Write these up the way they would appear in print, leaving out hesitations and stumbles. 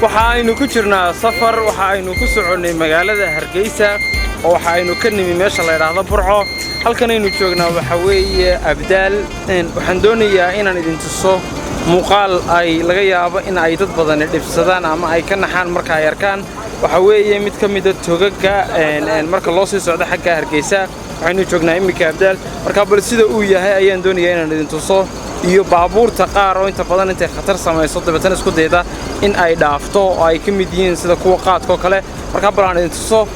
Waxa aynu ku jirnaa safar. Waxa aynu ku soconnay magaalada Hargeysa oo waxa aynu ka nimi meesha la yidhaahdo Burco. Halkan aynu joognaa waxa weeye Abdaal. Waxaan doonayaa inaan idin tuso muuqaal ay laga yaabo in ay dad badani dhibsadaan ama ay ka naxaan marka ay arkaan. Waxa weeye mid ka mida togaga marka loo sii socdo xagga Hargeysa. Waxaynu joognaa iminka Abdaal. Marka bal sida uu yahay ayaan doonayaa inaan idin tuso, iyo baabuurta qaar oo inta badan intay khatar samayso dabeetana isku dayda in ay dhaafto, oo ay ka mid yihiin sida kuwa qaadka oo kale. Marka bal aan idin tuso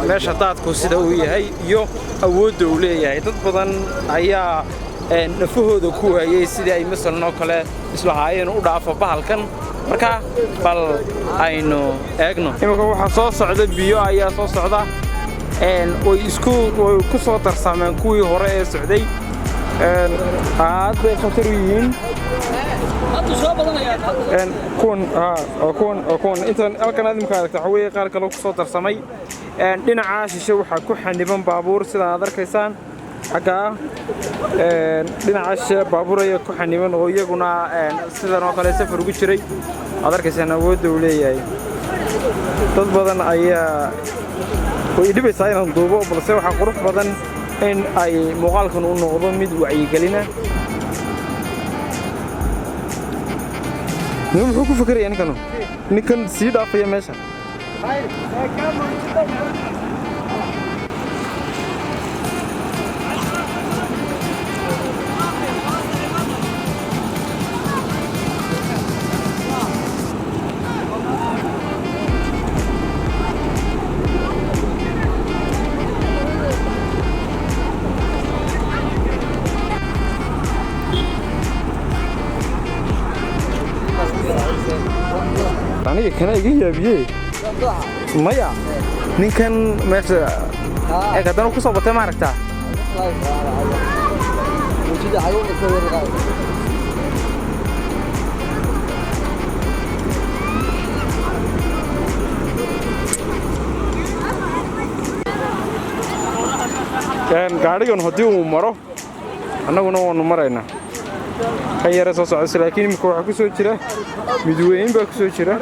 meesha daadku sida uu yahay iyo awoodda uu leeyahay. Dad badan ayaa nafahooda ku waayey sidii ay masalan oo kale islahaayeen u dhaafo bahalkan. Marka bal aynu eegno. Iminka waxaa soo socda biyo ayaa soo socda. Way isku way ku soo darsameen kuwii hore ee socday. Aad bay khatar u yihiin kuwan. Waa kuwan, waa kuwan intan halkan aad imika aragta. Waxa weeye qaar kale ku soo darsamay. Dhinaca shishe waxaa ku xaniban baabuur, sida aad arkaysaan xaggaa. Dhinaca shishe baabuur ayaa ku xaniban oo iyaguna sidan oo kale safar ugu jiray. Aad arkaysaan awoodda uu leeyahay. Dad badan ayaa way dhibaysaa inaan duubo, balse waxaa qurux badan in ay muuqaalkan u noqdo mid wacyigelina. Nin muxuu ku fikirayaa ninkanu, ninkan sii dhaafaya meesha? Aniga kana iga yaabiye. Maya, ninkan meesha eeg haddana ku soo batay, ma aragtaa? Gaadhigan haddii uu maro, annaguna waanu maraynaa. Kan yare soo socda, laakiin imika waxaa ku soo jira midweyn baa ku soo jira.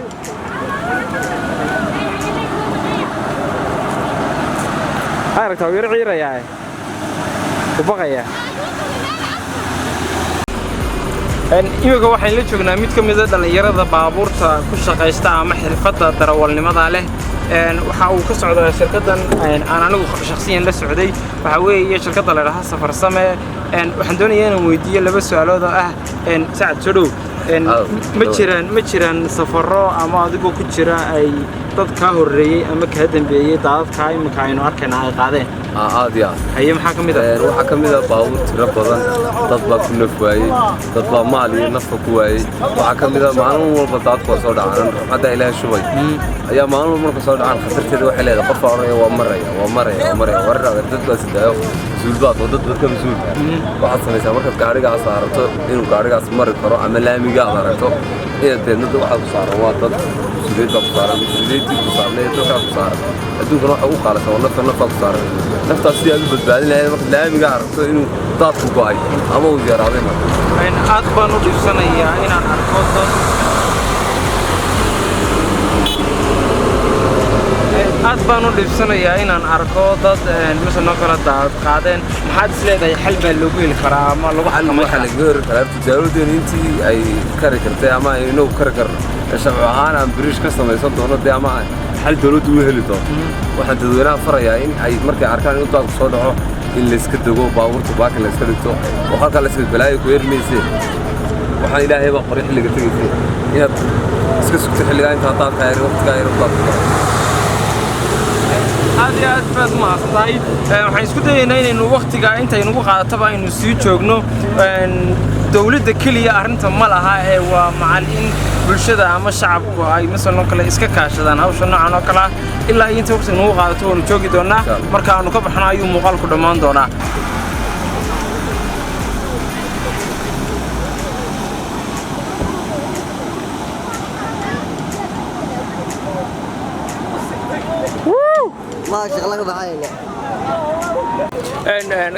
Waxaa aragtaa uu yar ciirayaa, u baqayaa. Iminka waxaan la joognaa mid ka mida dhallinyarada baabuurta ku shaqaysta ama xirfadda darawalnimada leh. Waxa uu ka socdaa shirkaddan aan anigu shakhsiyan la socday, waxaa weeye shirkadda la idhaha Safarsame. Waxaan doonayaa inaan weydiiyo laba su-aalood oo ah. Sacad, soo dhow. Ma jiraan safarro ama adigoo ku jira ay dad kaa horreeyey ama kaa dambeeyey daadadkaa iminka aynu arkayna ay qaadeen? Aad iyo aad. Haye, maxaa ka mid ah? Waxaa ka mid ah baabuur tiro badan. Dad baa ku naf waayey, dad baa maal iyo nafka ku waayey. Waxaa ka mid ah maalin walba daadku waa soo dhacaan. Raxmadda Ilaahay shubay ayaa maalin walba marka soo dhacaan. Khatarteeda waxay leedahay qof baa odhanaya waa maraya, waa maraya, waa maraya. Warar adeer, dad baa sidaayo, mas-uul baad oo dad dadka mas-uulka. Waxaad samaysaa markaad gaarigaas aragto inuu gaarigaas mari karo ama laamiga aad aragto inaad deedna waxaad ku saaran waa dad, mas-uuliyad baa ku saaran. Mas-uuliyaddii ku saarnay dadkaa ku saaran. Adduunkana waxa ugu qaalisan waa nafta. Naftaa ku saaran. Naftaas sidii aad u badbaadin lahayd markaad laamiga aragto inuu daadku go'ay ama uu yaraaday marka. Aad baan u dhibsanayaa inaan arko dad Aad baan u dhibsanayaa inaan arko dad masal oo kale daad qaadeen. Maxaad is leedahay xal baa loogu heli karaa ama lagu xal xakameyn waxaa karaa? Lagaga hori karaa horta dawladdeenu intii ay kari kartay ama ay inagu kari karno shacab ahaan aan biriish ka samaysan doono dee, ama xal dawladdu u heli doonto. Waxaan dadweynaha farayaa in ay markay arkaan inuu daadku soo dhaco in layska dego baabuurta, baakin layska dhigto oo halkaa layska balaayo ku yermayse. Waxaan Ilaahay baa qoray xilliga tegayse inaad iska sugto xilligaa intaa daadkaa yar, waqtigaa yar daadku dhaco. Aad iyo aad baad u mahadsan tahay. Waxaan isku dayaynaa inaynu waqtiga intaynugu qaadataba aynu sii joogno. Dowladda keliya arrinta ma laha ee waa macal in bulshada ama shacabku ay masalan oo kale iska kaashadaan hawsha noocan oo kale ah. Ilaa iyo inta waqtiga nagu qaadato waanu joogi doonaa. Insha Allah. Marka aanu ka baxno ayuu muuqaalku dhammaan doonaa. Ma shaqo baxayna.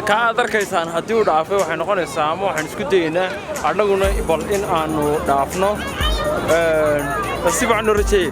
Ka aad arkaysaan haddii uu dhaafay waxay noqonaysaa ama waxaan isku dayaynaa annaguna bal in aanu dhaafno. Si fiican noo rajeeye.